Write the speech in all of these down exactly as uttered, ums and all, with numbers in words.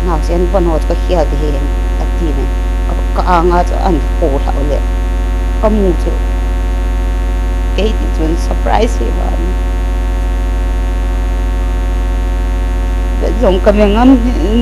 Naosen von ho chu kakhel ding ahi, ati ne. Ka, ka anga chu ahin kholha u le. Kamu chu. Kei ti chun surprise hi vang. Vet jong kave ngam hih in.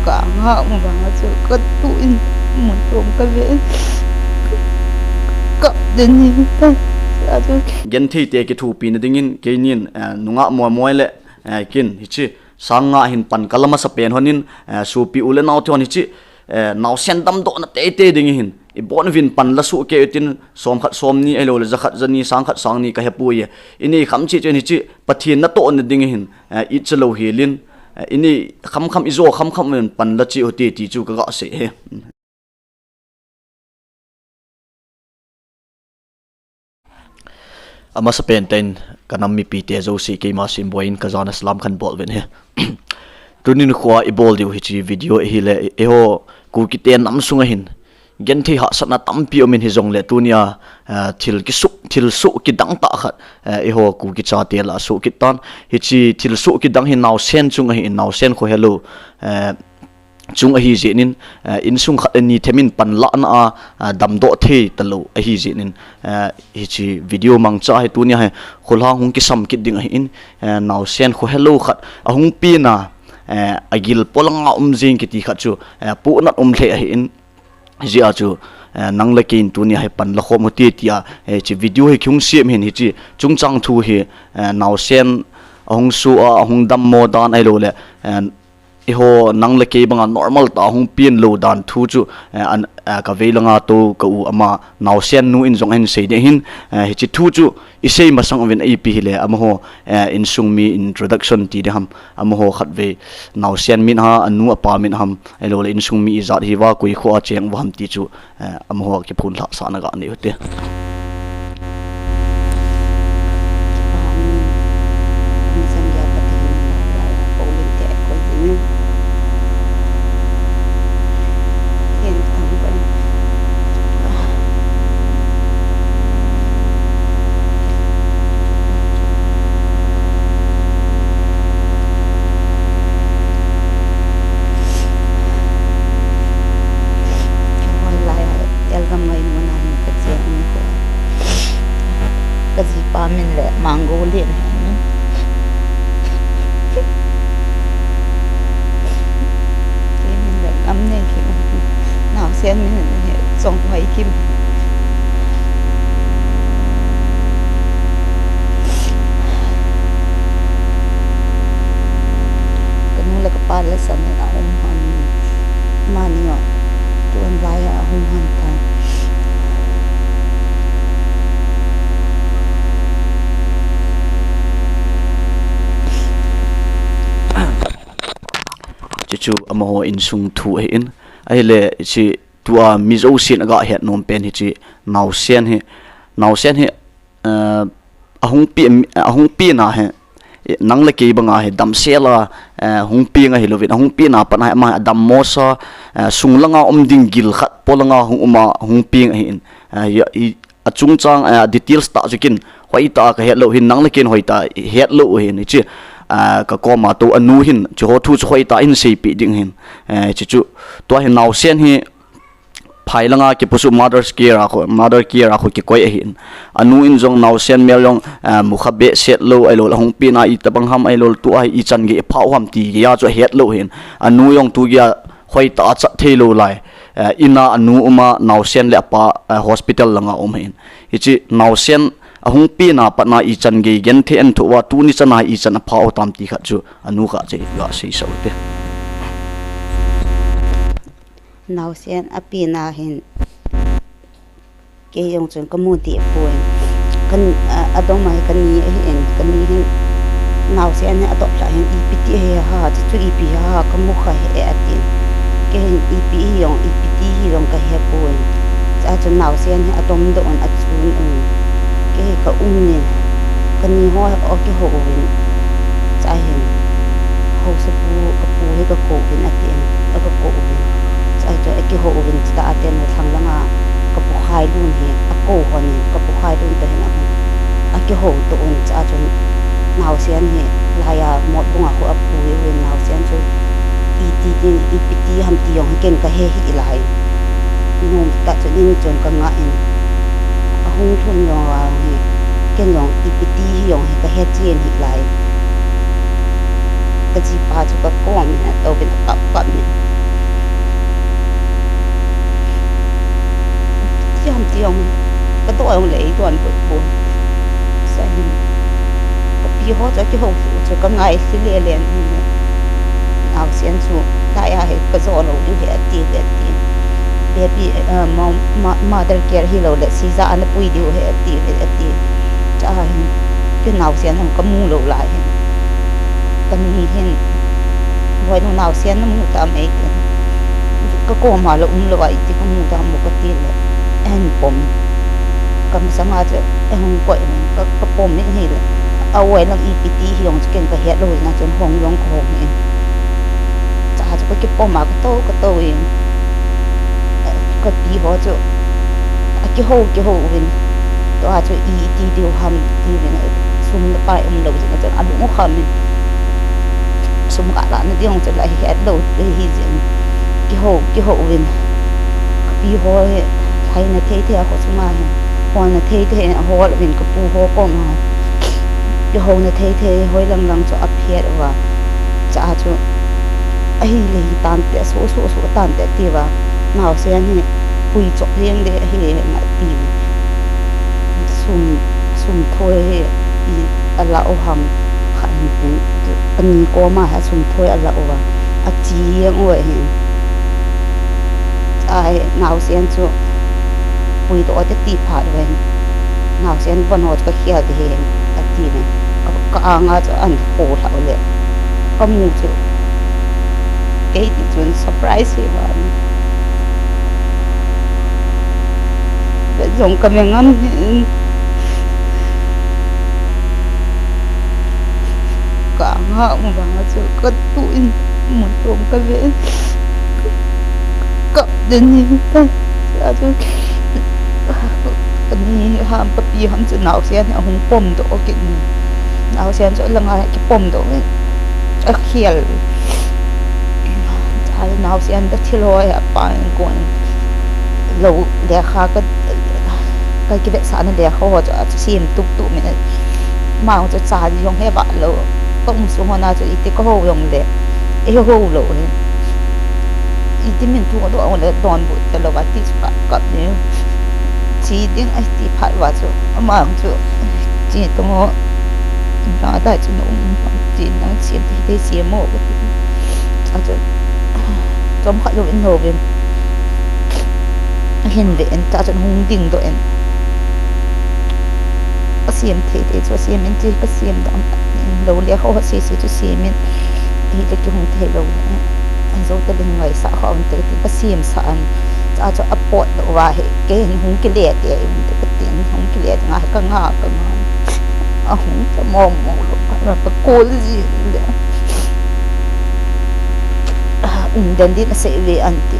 Ka anga um vang a chu katu in mun tom kave in. Kap den in. Achu. Genthei te kithopina dingin keinin, eh, nungah moimoi le, eh, kin hichi sang nga hin pan kala masa pen honin, eh, sopi u le nao te hon hichi, eh, naosen damdohna teitei ding hin. Ibon uvin pan la soh kei utin, som khat som ni, ahilou le ja khat ja ni, sang khat sang ni ka hepoi. Inei kham cheh cheh in hichi, Pathen natohna ding hin, eh, ichalou helin, eh, inei kham kham ijo kham kham uvin pan la cheh u hite ti chu kaga sei e. Amasapen tah in kanam mipite jouse keima Simbuai in kajana salam kahin bol uvin ahi. Tuni nikho a ibol diu hichi video ahile, eiho Kukite nam sunga hin genthei hahsatna tampi um in hijongle tunia, eh, thil kisoh, thil soh kidang tah khat, eh, eiho Kuki chate lah a soh kit tan. Hichi thil soh kidang hi naosen chung ahin, naosen khohelou, eh, chung ahi jeh in, eh, insung khat le ni them in panlahna a, eh, damdoh thei talou ahi jeh in, eh, hichi video mangcha hi tunia hi kholhang hung kisam kit ding ahin, eh, naosen khohelou khat ahung pen a, eh, agil polanga um jing kiti khat chu, eh, pohnat um lheh ahin, hijeh a chu, eh, nang le kei in tunia hi pan la khom u hite tia, eh, hichi video hi kihung sem hin hichi chungchang thu hi, eh, naosen ahung soh a, ahung dammo dan ahilou le, eh, eiho nang le kei banga normal tah a hung pen lou dan thu chu, eh, an, eh, kavei langa tou ka u ama naosen nu in jong ahin sei ding ahin, eh, hichi thu chu isei masang uvin ipi hile amaho, eh, insung mi introduction ti ding ham, amaho khatvei naosen min ham, anu apa min ham, ahilou le insung mi ijat hiuva koi kho a cheng uva ham ti chu, eh, amaho kiphonlhah sahna ga nei ute. Kihol lai a, Elgam ngai mun a hin ka cheng ni ko. Ka jipa min le Mango Lien hin. Kei min le Lamneikim. Naosen min hi Chonghoi Kim. Ka nu le ka pa le san in a um hon. Mani o. Tun lai a hung hon tai. Chuchu amaho insung thu ahin. Ahile hichi tua mi jousen aga het nom pen hichi naosen hi. Naosen hi, eh, ahung pi, ahung pi na hi. Nang le kei banga hi damsel a, eh, hung pi nga hilouvin. Ahung pi na pat na hi ama hi adammo sa, eh, sung langa um ding gil khat polanga hung um a hung pi nga ahin. Eh, ya, i, achungchang, eh, details tah chu kin hoitah a ka het lou hin, nang le kei in hoitah a het lou u hin, hichi, eh, ka koma tou anu hin, chuho thu chu hoitah a hin seipeh ding hin, eh, hichi chu, tua hin naosen hi, phai langa kipusu mother's care a kho, mother care a kho kikoi ahin. Anu in jong naosen mel jong, eh, mukha behseh lou, ahilou le hung pi na itobang ham ahilou le tua hi ichan gei pha u ham ti gei a chu ahet lou hin. Anu jong tu gei a hoitah a chat thei lou lai. Eh, in a anu um a naosen le apa, eh, hospital langa um ahin. Hichi naosen ahung pi na pat na ichan gei genthei ahin thoh uva tuni chan a ichan apha u tam ti khat chu anu kah cheh ga seisah u te. Naosen api na hin. Kei jong chun ka mu deh poi. Kan, a, adom a hi ka ni ahin, ka ni hin naosen hi adop lhah hin ipi ti ahi ham, chuchu ipi ham ka mu kha hih e atin. Kei hin ipi hi jong, ipi ti hi jong ka hepoi. Chua chun naosen hi adom doh un achun un. Kei hi ka um in, ka ni ho hi akihou uvin. Chua hin, haosapu, ka pu hi ka kou uvin atin, ka kou uvin. Chua chun akihou uvin, chutah a ten lhang langa ka pu Khailun hi akou hon in, ka pu Khailun toh hin ahung, akihou to un, chua chun Naosen hi laiya Motbung a khu apui uvin, naosen chu iti tin, ipi ti ham ti jong hi ken kahe hih lai. Nom tah chun in chun kangah in, ahung lhun jong vang hi ken jong ipi ti hi jong hi kahe chen hih lai. Kajipa chu kakom in atouvin akap kap in. Ipi ti ham ti jong kadoh jong le eidon poi poi. Sahin, kapi ho chu akihou lhu chu kangai lhi le le in, naosen chu laiya hi kajo lou diu ahi ati le ati. Baby, eh, mo-, ma-, mother care hilou le, sija ana pui diu ahi ati le ati. Chua hin, kei naosen jong kamu lou lai hin. Kani hin, Boinu, naosen namu tam ei tin. Kakoma la umlou a iti kamu tam mo kati le, ahin pom. Kamasanga chu ahung koi in, ka, kapom in ahile, a-oi lang ipi ti hi jong chu ken kahet lou in, achun hong jong kahong in. Chua chu kakipom a katou, katou in. Kapi ho chu akihou, kihou uvin. Tua chu iti diu ham tiuvin, sum le pai umlou jeh in achun alung ukham in. Sum kalahna ding jong chu la het lou ahi jeh in. Kihou, kihou uvin. Kapi ho hi lhaina thei thei a khosunga hin holna thei thei in ahol uvin, kapu ho koma. Kihouna thei thei hoi lang lang chu aphet uva. Chua chu ahile hitante, asoh soh soh tante tiuva. Naosen hi pui chop jeng ding ahi na ati. Sum, sum thoi hi i ala u ham khat hin tin, ani koma hi asum thoi ala uva. Ache jeng u ahin. Chua hi naosen chu puidoh te ti phat uvin, naosen von ho chu kakhel ding ahi ati uvin. Ka, ka anga chu ahin kho lhah u le, kamu chu kei ti chun surprise hi van. Vet jong kave ngam hin. Ka anga um vanga chu katu in mun tom kave. Kap den in. Chua chu ani ham kapi ham chu naosen hi ahung pomdoh kit in. Naosen chu alanga kipomdoh in akhel. Chua chu naosen ta thil ho hi apa in kon lou lekha ka, kakivetsahna lekha ho chu asem tup tup in. Ama chu cha jong he vah lou. Ka um sung hon a chu iti kahou jong le eihou lou hi. Iti min thu kadoh jong le donbut talou va ti chu ka kap ni. Che ding ati phat uva chu ama chu che tong o, na da chu na um che nang sem thei thei sem o kati. Chua chu chomkhat jouvin louvin ahin ve in, chua chun hung dingdoh in, kasem thei thei chu asem in, che kasem dam in, lou le ho ho sese chu sem in, ahile kihung thei lou le, ajo tale hin ngaisah kha un te tin kasemsah in. Chua chu apotdoh uva hi kei hin hung kile te um te katin, hung kile dinga hi kanga kanga. Ahung ta momo lou, kakol jin le. Umden din asei ve anti.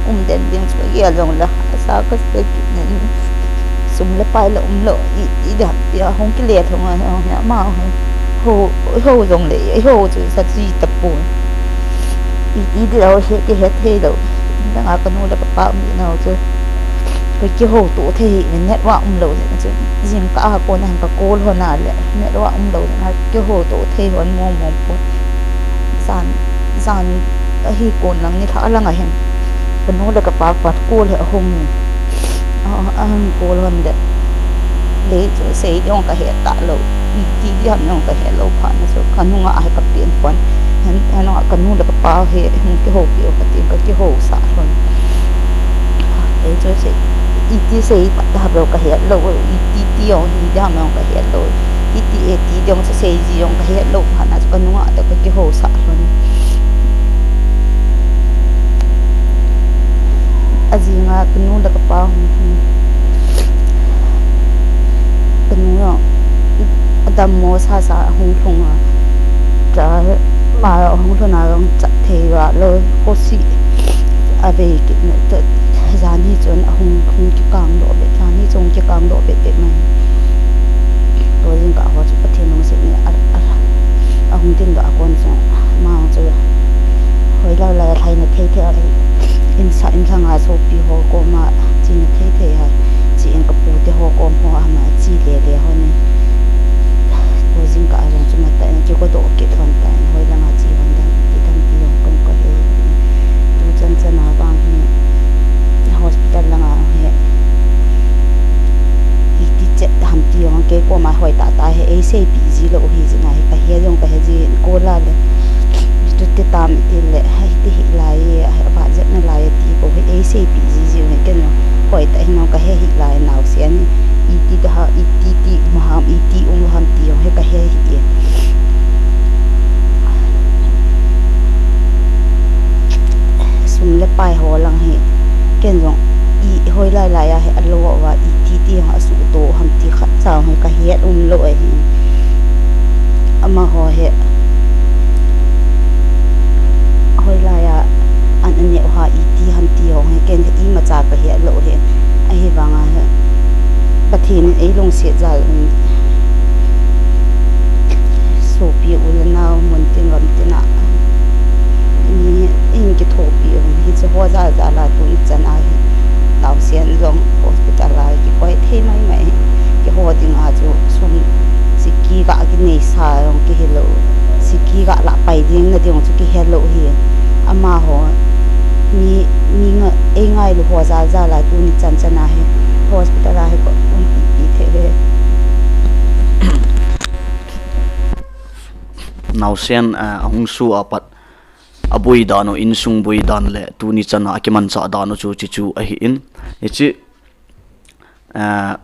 Umden ding chu kagel jongle asa kasa kit in. Sum le pai la umlou, iti dam tia hung kile lhung a, hung hi ama hung hou, hou jongle, hou chu sa chi tapon. Iti dilou he, kihe theilou. Danga kanu le kapa um nau chu kakihouto thei hi, network umlou jeh chun. Jingkah a kona hin ka call lhon a le network umlou jeh a kihouto thei lhon mong mong pon. Jan, jan ahi kon lang nilhah lang ahin kanu le kapa khat call hi ahung in. A, ahin call lhon le, le chu sei jong kahet talou. Iti diham jong kahetlou phat na chu kanunga hi kapen pon. Hin, hin kanu le kapa hi hung kihoupeh u katin kakihousah lhon. Kei chu sei, iti sei diham jong kahetlou, iti ti jong hi diham jong kahetlou. Iti e ti jong chu seiji jong kahetlou phat na chu kanunga toh kakihousah lhon. Ajinga kanu le kapa hung, hung, kanu jong adammo sasa ahung lhung a, cha, ama ahung lhun a jong chat thei valou, khosi avei kit na, jan hi chun ahung, hung kikangdoh bep, jan hi chun kikangdoh bep bep mai. Tua jingkah ho chu Pathen Ti jong kei koma hoi tah tah hi eiseipi ji lou hi jeh a hi kahe jong kahe ji ko la le. Tute tam ti le, hiti hi lai, abah jep na lai ti ko hi eiseipi ji ji hi ken jong hoi tah hi nong kahe hi lai naosen. Iti da ha, iti ti um ham, iti um ham ti jong hi kahe hi. Sum le pai ho lang hi ken jong i hoi lai lai a hi alo va iti ti jong asuh to ham ti khat cha hi kahet um lou ahi. Amaho hi hoi lai a an aneh u ha iti ham ti jong hi ken imacha kahet lou hi. Ahivang a hi Pathen in eilungset jal in sopi u le nao mun tin gam tin a mi in kithopi u hiche ho jal jal a tuni chan a hi naosen jong hospital a kikoi thei mai mai. Keiho ding a chu sum siki ga kinei sa jong kihe lou, siki ga lah pai ding na ding chu kihe lou hi. Amaho mi, mi nga, ei ngailu ho jal jal a tuni chan chan a hi hospital a hi ko um pi pi thei ve. Naosen, eh, ahung su apat aboi dan u, insung boi dan le tuni chan a akimanchah dan u chu hiche chu ahi in. Hiche, eh,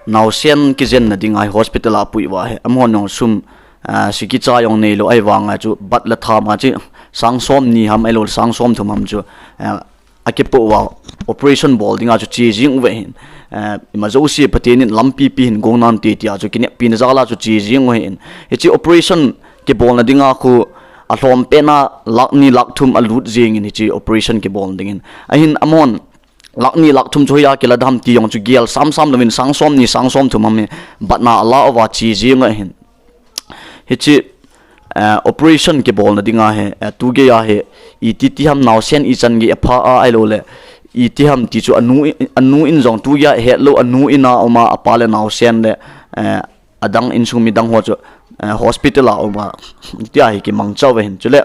naosen kijen na ding a hi hospital a pui uva hi amahon jong sum, eh, siki cha jong neilou ahivang a chu bat le tham a chu sang som ni ham ahilou le sang som thum ham chu, eh, akipoh uva operation bol ding a chu che jing uve hin. Eh, ima jouse Pathen in lampi pi hin gong nan te ti a chu kineppi na jal a chu che jing uve hin. Hiche operation kibol na ding a khu alhom pen a lakh ni lakh thum alut jing in hiche operation kibol ding in. Ahin amahon lakh ni lakh thum chu hoiya kila dem ti jong chu gel sam sam louvin sang som ni sang som thum ham hi bat na ala uva che jing uve hin. Hiche, eh, operation kibol na ding a hi, eh, tu gei a hi, iti ti ham naosen ichan gei apha a ahilou le, iti ham ti chu anu, anu in jong tu gei a het lou anu in a um a apa le naosen le, eh, adang insung midang ho chu, eh, hospital a um a, tia hi kimangcha uve hin chule.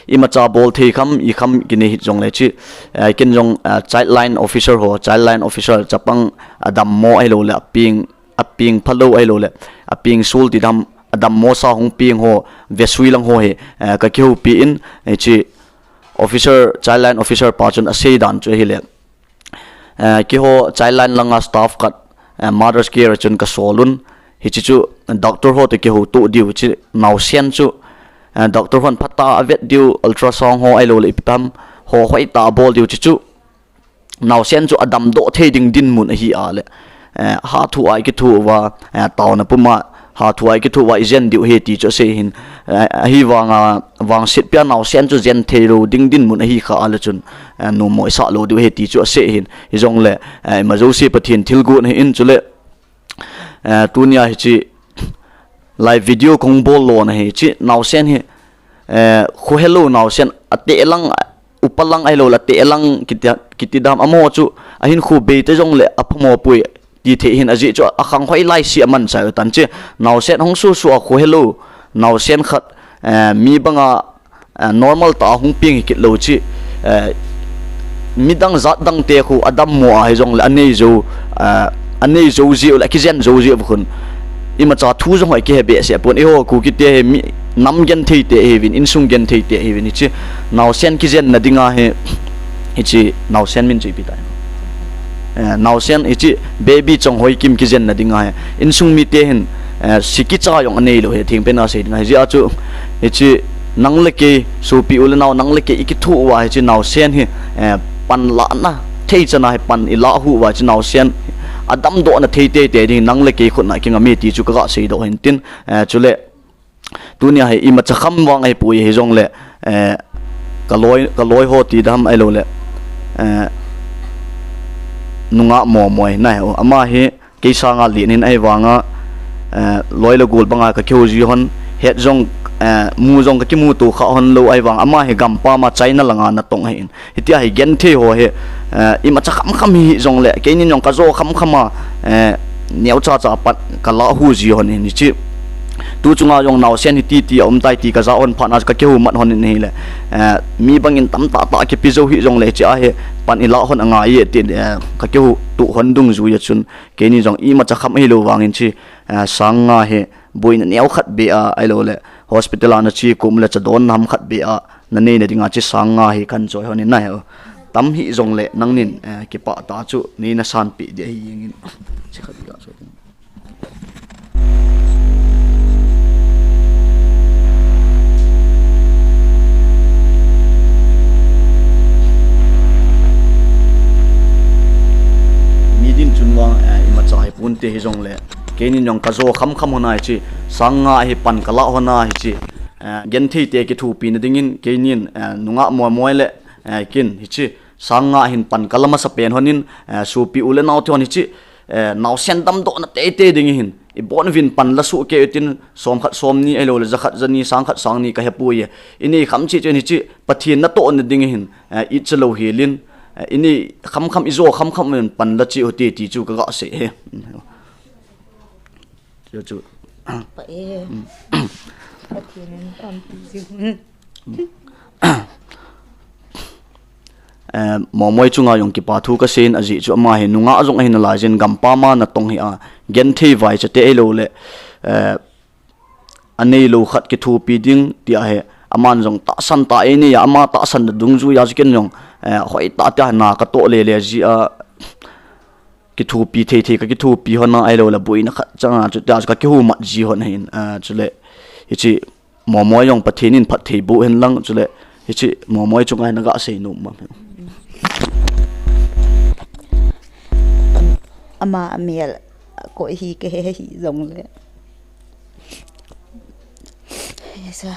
Imacha bol thei kham, i kham kinei hih jong le hiche, eh, ken jong, eh, child line officer ho, child line officer chapang adammo ahilou le apeng, apeng phalou ahilou le apeng sul ti dem, adammo sa hung peng ho, vesui lang ho hi, eh, kakihoupi in, eh, hiche officer, child line officer pa chun asei dan chu ahile. Eh, keiho child line lang a staff khat, eh, mothers care a chun kasol un. Hiche chu doctor ho toh kihouto diu hiche naosen chu, eh, doctor hon phatah a avet diu ultrasound ho ahilou le ipi ham ho hoitah a abol diu hiche chu. Naosen chu adamdoh thei ding dinmun ahi a le. Eh, hathu a ikithu uva, eh, taona pum a hathu a ikithu uva ijen diu ahi ti chu asei hin. Eh, ahivang a vangset pia naosen chu jen thei lou ding dinmun ahi kha a le chun, eh, numo isah lou diu ahi ti chu asei hin. Hijong le, eh, ima jouse Pathen thilgon ahi in chule, eh, tuni a hiche live video kahung bol lona hi hiche naosen hi, eh, khohelou naosen ateh lang, upa lang ahilou le ateh lang kiti, kiti dem amaho chu ahinkho bei te jong le aphamo poi ti thei hin ajeh chu akhang hoi lai si aman chai u tan hiche naosen hung su su a khohelou naosen khat, eh, mi bang a eh, normal tah a hung peng hi kit lou hiche, eh, midang jat dang te khu adammo a hijong le anei jou, eh, anei jou jeh u le akijen jou jeh u khun. Imacha thu jong hoi kihe behseh pon eiho khu kiti hi mi nam genthei te ahiuvin, insung genthei te ahiuvin hiche naosen kijen na ding a hi, hiche naosen min chu ipi tai. Eh, naosen hiche baby chonghoi kim kijen na ding a hi. Insung mite hin, eh, siki cha jong anei lou hi, thengpen a sei ding a hi. Hijeh a chu, hiche nang le kei, sopi u le nao, nang le kei ikithu uva hiche naosen hi, eh, panlahna thei chan a hi pan ilah u uva hiche naosen adamdoh na thei tei tei ding nang le kei khut na kingam e ti chu kaga seidoh hin tin, eh, chule, Tunia hi imacha kham vang ahipoi hijong le, eh, kaloi, kaloi ho ti dam ahilou le, eh, nungah momoi na hi, ama hi kei sanga lin in ahivanga, eh, loi le gol banga kakihou ji hon, het jong, eh, mu jong kakimuto kha hon lou ahivang, ama hi gampam a China langa natong ahin. Hitia hi genthei ho hi, eh, imacha kham kham hi jong le, keinin jong kajo kham kham a, eh, neocha cha pat kalah u ji hon in hiche. Tu chunga jong naosen hi titi a um tai ti ka ja hon phat na ka kihu mat hon in ahile, eh, mi bangin tam tah tah kipe jou hih jongle hiche a hi pan i la hon angai e tin, eh, ka kihu tu hon dungjui a chun keini jong imacha kham ahilou vangin hiche, eh, sang nga hi boina neo khat beh a ahilou le hospital a na che kum le cha don nam khat beh a na nei na dinga hiche sang nga hi kan choi hon in na he. Tam hih jongle nangnin, eh, kipah tah chu nei na sanpeh ding ahi jeng in. Hiche khat ga so. Mi din chun vang, eh, imacha hi ponte hih jongle keinin jong ka jo kham kham hon a hiche sang nga hi pan ka la hon a hiche, eh, genthei te kithopi na dingin keinin, eh, nungah Momoi le, eh, kin hiche sang nga hin pan ka la masa pen hon in, eh, sopi u le nao te hon hiche, eh, naosen damdoh na teitei ding hin i bon uvin pan la soh kei utin som khat som ni ahilou le ja khat ja ni sang khat sang ni ka hepoi e. I nei kham cheh cheh in hiche Pathen natoh na ding hin, eh, i che lou hel in, eh, i nei kham kham i jo kham kham in pan la cheh u hite ti chu ka ga sei e. Chu chu. Pa e. Pathen in tampi jing. Eh, Momoi chunga jong kipa thu ka sei in ajeh chu ama hi nungah jong ahi nalai jin gampam a natong hi a genthei vaicha te ahilou le, eh, anei lou khat kithopi ding ti ahi aman jong tahsan tah e nei a ama tahsan na dungjui a chu ken jong, eh, hoi tah tah na ka toh le le ji a kithopi thei thei ka kithopi hon a ahilou le boina khat chang a chu tia chu ka kihu mat ji hon ahin, ah, chule hiche Momoi jong Pathen in phatthei boh hen lang chule hiche Momoi chunga hin na ga sei nom ma. Ama amel ko hi ke he hi jong le. Sa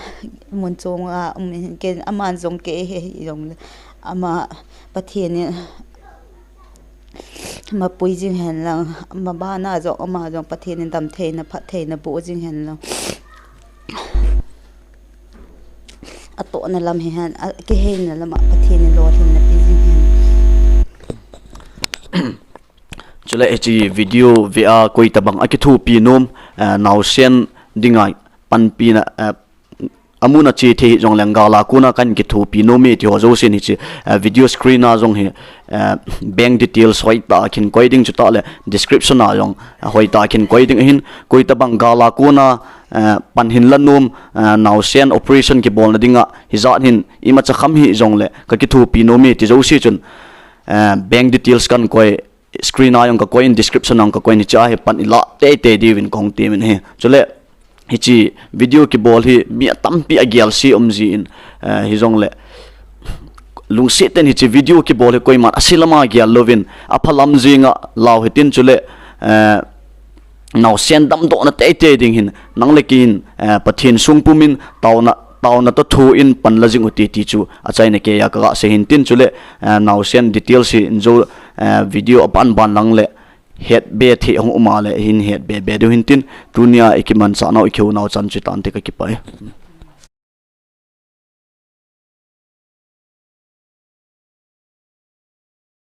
mun chunga um ke aman jong ke he hi jong le. Ama Pathen in mapui jing hen lang, mabana jong, ama jong Pathen in damtheina, phattheina boh jing hen lang. Atohna lam hi hen, a kiheina lam a Pathen in lolhinna pe jing hen. Chule hiche video ve a koi tabang a kithopi nom, eh, naosen dinga panpina, eh, amun a che thei hih jongleng gal a kona kan kithopi nom e ti ho jousen hiche, eh, video screen a jong hi, eh, bank details hoitah a kin koi ding chutah le description a jong, eh, hoitah a kin koi ding ahin koi tabang gal a kona, eh, pan hin la nom, eh, naosen operation kibolna dinga hijat hin imacha kham hih jongle ka kithopi nom e ti jouse chun, eh, bank details kan koi screen a jong ka koi in, description a jong ka koi in, hiche a hi pan i la teitei diuvin ka hung temin ahi. Chule hiche video kibol hi mi atampi agel se um jin, eh, hijongle lungset ten hiche video kibol hi koiman ase lam a gel louvin aphalam jenga lau hitin chule, eh, naosen damdohna teitei ding hin nang le kei in, eh, Pathen sung pumin taona, taona toh thu in pan la jing u hite ti chu achaina keiya ka ga sei hin tin chule, eh, naosen details hi in jou, eh, video aban ban lang le hetbe thei hung um a le hin hetbe be diu hin tin tunia i kimanchah nau i kihounau chan chu tante ka kipah e.